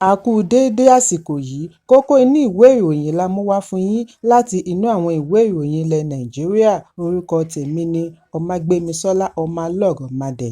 A kú u dédé àsìkò yìí. Kókó inú ìwé ìròyìn la mú wá fún yín láti inú àwọn ìwé ìròyìn ilẹ̀ Nàìjíríà. Orúkọ tèmi ni Ọmágbémisọ́lá Ọmọlọ́rọ̀mádé.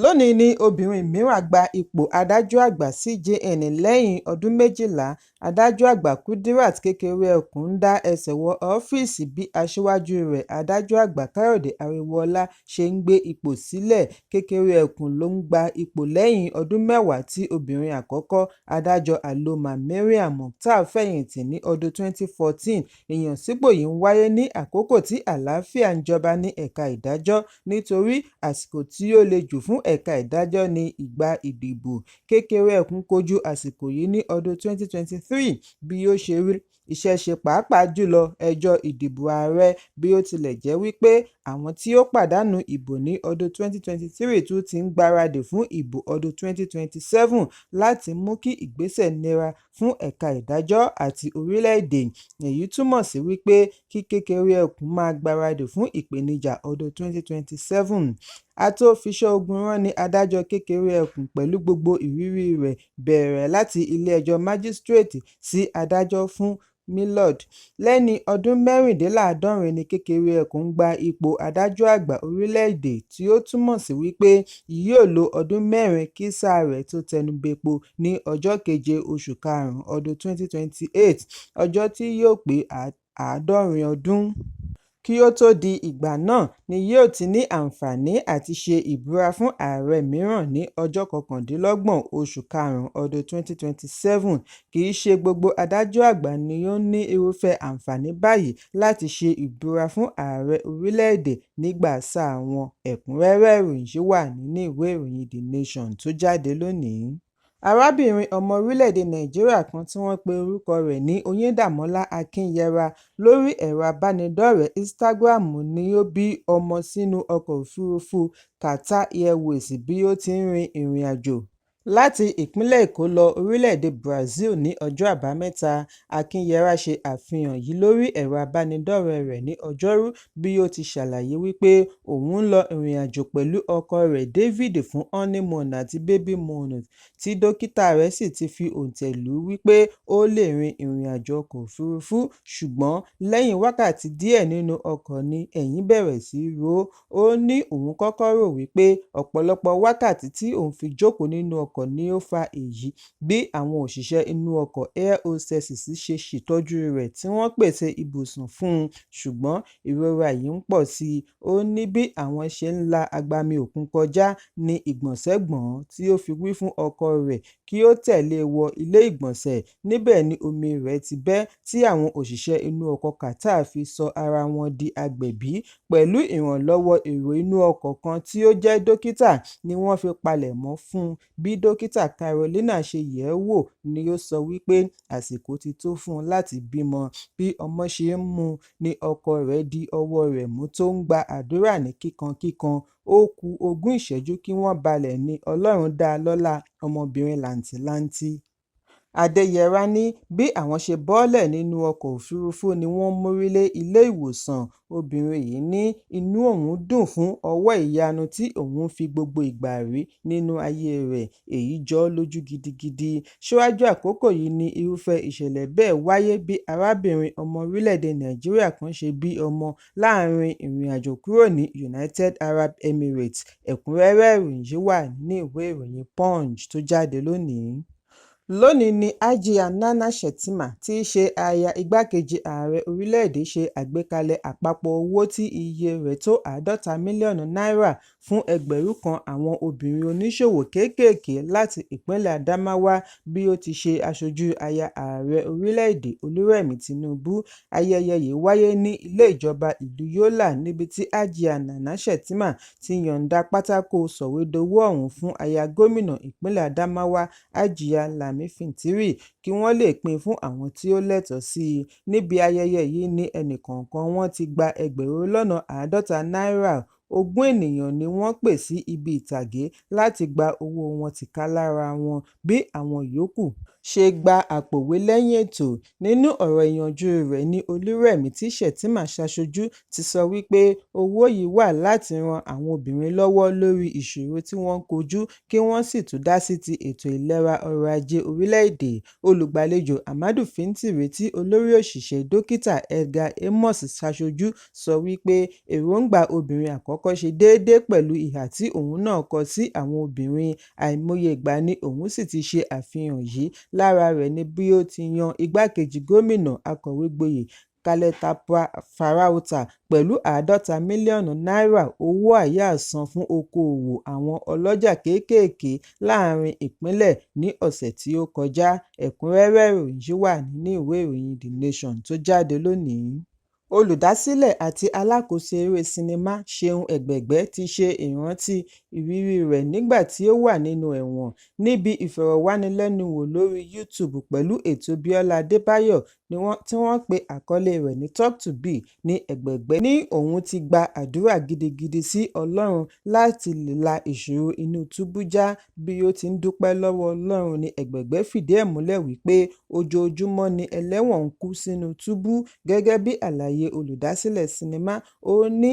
Lónìí ni obìnrin mìíràn gba ipò adájọ́ àgbà CJN lẹ́yìn ọdún 12. Adájọ́ àgbà Kudirat Kékeré-Ekun ń dá ẹsẹ̀ wọ ọ́fíìsì bí aṣíwájúu rẹ̀ Adájọ́ Àgbà Kayode Ariwoola ṣe ń gbé ipò sílẹ̀. Kékeré-Ekun ló ń gba ipò lẹ́yìn ọdún mẹ́wàá tí obìnrin àkọ́kọ́, Adájọ́ Aloma Mariam Mukhtar fẹ̀yìntì ní ọdún 2014. Ìyànsípò yìí ń wáyé ní àkókò tí àlàáfíà ń jọba ní ẹ̀ka ìdájọ́ nítorí àsìkò tí ó le jù fún ẹ̀ka ìdájọ́ ní ìgbà ìdìbò. Kékeré-Ekun kojú àsìkò yìí ní ọdún 2023 bí ó ṣe rí iṣẹ́ ṣe pàápàá jùlọ ẹjọ́ ìdìbò ààrẹ, bí ó tilẹ̀ jẹ́ wípé àwọn tí ó pàdánù ìbò ní ọdún 2023 tún ti ń gbáradì fún ìbò ọdún 2027 láti mú kí ìgbésẹ̀ nira fún ẹ̀ka ìdájọ́ àti orílẹ̀-èdè. Èyí túmọ̀ sí wípé kí Kékeré-Ekun máa gbáradì fún ìpèníjà ọdún 2027. Atófiṣẹ́ ogun rán ni Adájọ́ Kékeré-Ekun pẹ̀lú gbogbo ìríríi rẹ̀ bẹ̀rẹ̀ láti ilé-ẹjọ́ májísíréètì sí adájọ́ fún Blord. Lẹ́ni ọdún 74 ni Kékeré-Ekun gba ipò adájọ́ àgbà orílẹ̀-èdè tí ó túmọ̀ sí wípé yóò lo ọdún mẹ́rin kí sáà rẹ̀ tó tẹnubẹ́po ní ọjọ́ keje oṣù karùn-ún ọdún 2028, ọjọ́ tí yóò pé 70 ọdún. Kí ó tó di ìgbà náà ni yóò ti ní àǹfààní àti ṣe ìbúra fún ààrẹ mìíràn ní ọjọ́ 29 oṣù karùn-ún ọdún 2027. Kì í ṣe gbogbo adájọ́ àgbà ni ó ní irúfẹ́ àǹfààní báyìí láti ṣe ìbúra fún ààrẹ orílẹ̀-èdè nígbà sáà wọn. Ẹ̀kúnrẹ́rẹ́ ìròyìn yìí wà nínú ìwé ìròyìn The Nation tó jáde lónìí. Arábìnrin ọmọ orílẹ̀-èdè Nàìjíríà kan tí wọ́n pe orúkọ rẹ̀ ní Oyindamola Akinyera lórí ẹ̀rọ abánidọ́rẹ̀ẹ́ Instagram ní ó bí ọmọ sínú ọkọ̀ òfuurufú Qatar Airways bí ó ti ń rin ìrìnàjò láti ìpínlẹ̀ Èkó lọ orílẹ̀-èdè Brazil ní ọjọ́ Àbámẹ́ta. Akinyera ṣe àfihàn yìí lórí ẹ̀rọ abánidọ́rẹ̀ẹ́ rẹ̀ ní Ọjọ́rú bí ó ti ṣàlàyé wípé òun ń lọ ìrìnàjò pẹ̀lú ọkọ rẹ̀ David fún honeymoon àti babymoon tí dókítà rẹ̀ sì ti fi òǹtẹ̀ lù ú wípé ó lè rin ìrìnàjò ọkọ̀ òfuurufú, ṣùgbọ́n lẹ́yìn wákàtí díẹ̀ nínú ọkọ̀ ni ẹ̀yìn bẹ̀rẹ̀ sí í ro ó. Ó ní òun kọ́kọ́ rò wípé ọ̀pọ̀lọpọ̀ wákàtí tí òun fi jókòó nínú ọkọ̀ ni ó fa èyí, bí àwọn òṣìṣẹ́ inú ọkọ̀ air hostesses ṣe ṣètọ́jú rẹ̀ tí wọ́n pèsè ibùsùn fún un, ṣùgbọ́n ìrora yìí ń pọ̀ sí i. Ó ní bí àwọn ṣe ń la agbami òkun kọjá ní ìgbọ̀nsẹ̀ gbọ̀n ọ́n tí ó fi wí fún ọkọ rẹ̀ kí ó tẹ̀lé e wọ ilé ìgbọ̀nsẹ̀, níbẹ̀ ni omi rẹ̀ ti bẹ́ tí àwọn òṣìṣẹ́ inú ọkọ̀ Qatar fi sọ ara wọn di agbẹ̀bí. Pẹ̀lú ìrànlọ́wọ́ èrò inú ọkọ̀ kan tí ó jẹ́ dókítà ni wọ́n fi palẹ̀mọ́ fún un. Bí Dókítà Carolina ṣe yẹ̀ ẹ́ wò ni ó sọ wípé àsìkò ti tó fún un láti bímọ. Bí ọmọ ṣe ń mú ní ọkọ rẹ̀ di ọwọ́ rẹ̀ mú tó ń gba àdúrà ní kíkankíkan. Ó ku ogún ìṣẹ́jú kí wọ́n balẹ̀ ní Ọlọ́run dá lọ́lá ọmọbìnrin làǹtìlanti. Adéyẹra ní bí àwọn ṣe bọ́ọ́lẹ̀ nínú ọkọ̀ òfuurufú ni wọ́n mórí lé ilé-ìwòsàn. Obìnrin yìí ní inú òun dùn fún ọwọ́ ìyanu tí òun fi gbogbo ìgbà rí nínú ayé rẹ̀, èyí jọ ọ́ lójú gidigidi. Síwájú àkókò yìí ni irúfẹ́ ìṣẹ̀lẹ̀ bẹ́ẹ̀ wáyé bí arábìnrin ọmọ orílẹ̀-èdè Nàìjíríà kan ṣe bí ọmọ láàárín ìrìnàjò kúrò ní United Arab Emirates. Ẹ̀kúnrẹ́rẹ́ ìròyìn yìí wà nínú ìwé ìròyìn Punch tó jáde lónìí. Lónìí ni Hajiya Nana Shettima tí í ṣe aya igbákejì ààrẹ orílẹ̀-èdè ṣe àgbékalẹ̀ àpapọ̀ owó tí iye rẹ̀ tó 50 mílíọ̀nù náírà fún ẹgbẹ̀rún kan àwọn obìnrin oníṣòwò kéékèèké láti ìpínlẹ̀ Adamawa bí ó ti ṣe aṣojú aya ààrẹ orílẹ̀-èdè Olúrẹ̀mí Tinubu. Ayẹyẹ yìí wáyé ní ilé ìjọba ìlú Yola níbi tí Hajiya Nana Shettima ti yọ̀ǹda pátákó sọ̀wédowó ọ̀hún fún aya gómìnà ìpínlẹ̀ Adamawa, Hajiya Lami Fintiri, kí wọ́n lè pín in fún àwọn tí ó lẹ́tọ̀ọ́ sí i. Níbi ayẹyẹ yìí ní ẹnìkọ̀ọ̀kan wọn ti gba ẹgbẹ̀rún lọ́nà 50 náírà. 20 ènìyàn ni wọ́n pè sí ibi ìtàgé láti gba owó wọn tìkálára wọn, bí àwọn yòókù Ṣe gba àpòòwé lẹ́yìn ètò. Nínú ọ̀rọ̀ ìyànjú rẹ̀ ní Olúrẹ̀mí tí Shettima ṣaṣojú ti sọ wípé owó yìí wà láti ran àwọn obìnrin lọ́wọ́ lórí ìṣòro tí wọ́n ń kojú kí wọ́n sì tún dá sí ti ètò ìlera ọrọ̀ ajé orílẹ̀-èdè. Olùgbàlejò Ahmadu Fintiri tí Olórí Òṣìṣẹ́ Dókítà Edgar Amos ṣaṣojú sọ wípé èròńgbà obìnrin àkọ́kọ́ ṣe déédé pẹ̀lú ìhà tí òun náà kọ sí àwọn obìnrin, àìmọye ìgbà ni òun sì ti ṣe àfihàn yìí, lára rẹ̀ ni bí ó ti yan igbákejì gómìnà Akọ̀wégboyè Kaletapwa Farauta pẹ̀lú 50 mílíọ̀nù náírà owó àyá-àsán fún okoòwò àwọn ọlọ́jà kéékèèké láàárín ìpínlẹ̀ ní ọ̀sẹ̀ tí ó kọjá. Ẹ̀kúnrẹ́rẹ́ ìròyìn yìí wà nínú ìwé ìròyìn The Nation tó jáde lónìí. Olùdásílẹ̀ àti alákòóso eré sinimá Ṣeun Ẹ̀gbẹ́gbẹ́ ti ṣe ìrántí ìrírí rẹ̀ nígbà tí ó wà nínú ẹ̀wọ̀n. Níbi ìfọ̀rọ̀wánilẹ́nuwò lórí YouTube pẹ̀lú ètò Bíọ́lá Adébáyọ̀ tí wọ́n pe àkọlé rẹ̀ ní Talk to B ní Ẹ̀gbẹ́gbẹ́ ní òun ti gba àdúrà gidigidi sí Ọlọ́run láti lè la ìṣòro inú túbú já. Bí ó ti ń dúpẹ́ lọ́wọ́ Ọlọ́run ní Ẹ̀gbẹ́gbẹ́ fìdí ẹ̀ múlẹ̀ wípé ojoojúmọ́ ni ẹlẹ́wọ̀n ń kú sínú túbú. Gẹ́gẹ́ bí àlàyé olùdásílẹ̀ sinimá, ó ní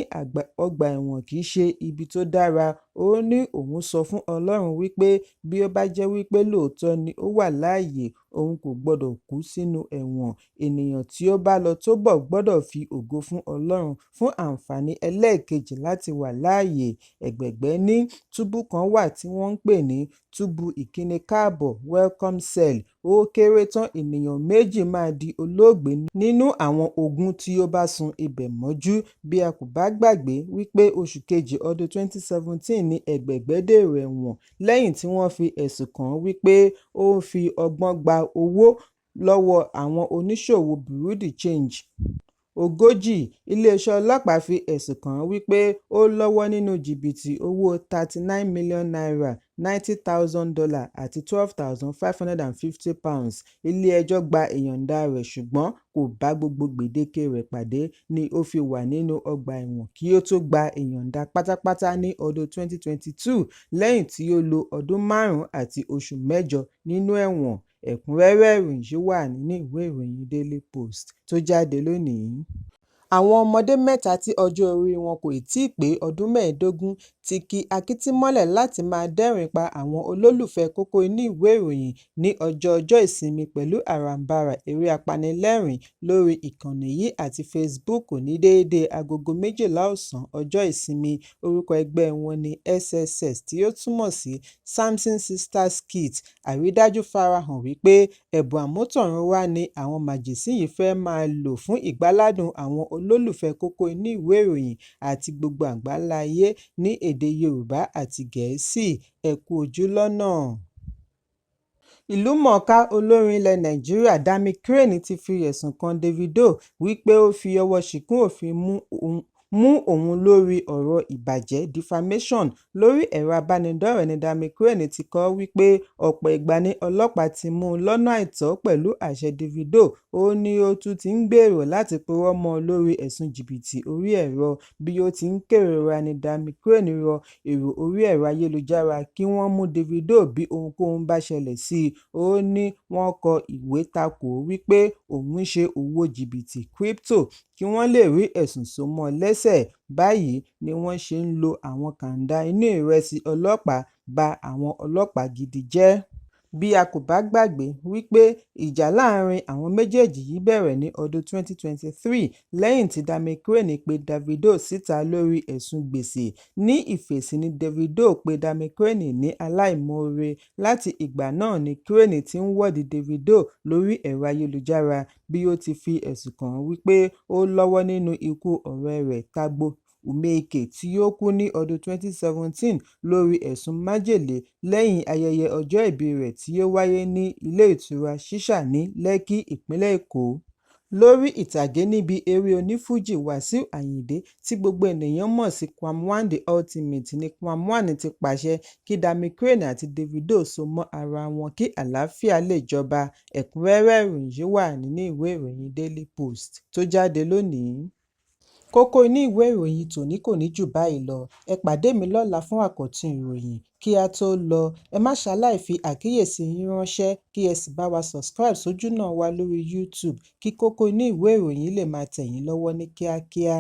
ọgbà ẹ̀wọ̀n kì í ṣe ibi tó dára. Ó ní òun sọ fún Ọlọ́run wípé bí ó bá jẹ́ wípé lóòótọ́ ni ó wà láàyè, òun kò gbọdọ̀ kú sínú ẹ̀wọ̀n. Ènìyàn tí ó bá lọ tó bọ̀ gbọdọ̀ fi ògo fún Ọlọ́run fún àǹfààní ẹlẹ́ẹ̀kejì láti wà láàyè. Ẹ̀gbẹ́gbẹ́ ní túbú kan wà tí wọ́n ń pè ní túbú ìkíni káàbọ̀ Welcome Cell. Ó kéré tán ènìyàn méjì máa di olóògbé nínú àwọn 20 tí ó bá sùn ibẹ̀ mọ́jú. Bí a kò bá gbàgbé wípé oṣù kejì ọdún 2017 ni Ẹ̀gbẹ́gbẹ́ dèrò ẹ̀wọ̀n lẹ́yìn tí wọ́n fi ẹ̀sùn kàn án wípé ó ń fi ọgbọ́n gba owó lọ́wọ́ àwọn oníṣòwò Bureau de Change 40. Iléeṣẹ́ ọlọ́pàá fi ẹ̀sùn kàn án wípé ó lọ́wọ́ nínú jìbìtì owó ₦39 million, $90,000 àti £12,550. Ilé-ẹjọ́ gba ìyọ̀ǹda rẹ̀ ṣùgbọ́n kò bá gbogbo gbèdéke rẹ̀ pàdé ní ó fi wà nínú ọgbà ẹ̀wọ̀n kí ó tó gba ìyọ̀ǹda pátápátá ní ọdún 2022 lẹ́yìn tí ó lo ọdún márùn-ún àti oṣù mẹ́jọ nínú ẹ̀wọ̀n. Ẹ̀kúnrẹ́rẹ́ ìròyìn yìí wà nínú ìwé ìròyìn Daily Post tó jáde lónìí. Àwọn ọmọdé mẹ́ta tí ọjọ́ orí wọn kò tíì pé ọdún 15 ti ki akítí mọ́lẹ̀ láti máa dẹ́rìn pa àwọn olólùfẹ́ẹ kókó inú ìwé ìròyìn ní ọjọọjọ́ Ìsinmi pẹ̀lú àràǹbarà eré apanilẹ́rìn-ín lórí ìkànnì yìí àti Facebook ní déédé 12:00 ọ̀sán ọjọ́ Ìsinmi. Orúkọ ẹgbẹ́ wọn ni SSS tí ó túmọ̀ sí Samson Sister Skit. Àrídájú farahàn wípé ẹ̀bùn àmútọ̀runwá ni àwọn màjèsín yìí fẹ́ máa lò fún ìgbáládùn àwọn olólùfẹ́ẹ kókó inú ìwé ìròyìn àti gbogbo àgbáńlá ayé ní èdè Yorùbá àti Gẹ̀ẹ́sì. Ẹ kú ojú lọ́nà. Ìlúmọ̀ọ́ká olórin ilẹ̀ Nàìjíríà Dami Crane ti fi ẹ̀sùn kan Davido wípé ó fi ọwọ́ ṣìkún òfin mú òun lórí ọ̀rọ̀ ìbàjẹ́ defamation. Lórí ẹ̀rọ ìbánidọ́rẹ̀ẹ́ ní Dami Crane ti kọ ọ́ wípé ọ̀pọ̀ ìgbà ni ọlọ́pàá ti mú un lọ́nà àìtọ́ pẹ̀lú àṣẹ Davido. Ó ní ó tún ti ń gbèrò láti purọ́ mọ́ ọn lórí ẹ̀sùn jìbìtì orí ẹ̀rọ. Bí ó ti ń kérora ní Dami Crane rọ èrò orí ẹ̀rọ ayélujára kí wọ́n mú Davido bí ohunkóhun bá ṣẹlẹ̀ sí i. Ó ní wọ́n kọ ìwé takò ó wípé òun ń ṣe òwò jìbìtì crypto kí wọ́n lè rí ẹ̀sùn so mọ́ ọn lẹ́sẹ̀. Báyìí ni wọ́n ṣe ń lo àwọn kàndá inú ìrẹsì ọlọ́pàá ba àwọn ọlọ́pàá gidi jẹ́. Bí a kò bá gbàgbé wípé ìjà láàárín àwọn méjèèjì yìí bẹ̀rẹ̀ ní ọdún 2023 lẹ́yìn tí Dami Crane pe Davido síta lórí ẹ̀sùn gbèsè. Ní ìfèsì ni Davido pe Dami Crane ní aláìmoore. Láti ìgbà náà ni Crane ti ń wọ́de Davido lórí ẹ̀rọ ayélujára bí ó ti fi ẹ̀sùn kàn án wípé ó lọ́wọ́ nínú ikú ọ̀rẹ́ rẹ̀ Tagbo Umeike tí ó kú ní ọdún 2017 lórí ẹ̀sùn májèlé lẹ́yìn ayẹyẹ ọjọ́ ìbí rẹ̀ tí ó wáyé ní ilé ìtura Shisha ní Lekki, ìpínlẹ̀ Èkó. Lórí ìtàgé níbi eré onífújì Wasiu Ayinde tí gbogbo ènìyàn mọ̀ sí Kwam 1 The Ultimate ní Kwam 1 ti pàṣẹ kí Dami Crane àti Davido so mọ́ ara wọn kí àlàáfíà lè jọba. Ẹ̀kúnrẹ́rẹ́ ìròyìn yìí wà nínú ìwé ìròyìn Daily Post tó jáde lónìí. Kókó inú ìwé ìròyìn tòní kò ní jù báyìí lọ. Ẹ pàdé mi lọ́la fún àkọ́tún ìròyìn. Kí a tó lọ, ẹ má ṣaláì fi àkíyèsí yín ránṣẹ́ kí ẹ sì bá wa subscribe sójúnà wa lórí YouTube kí kókó inú ìwé ìròyìn lè máa tẹ̀ yín lọ́wọ́ ní kíákíá.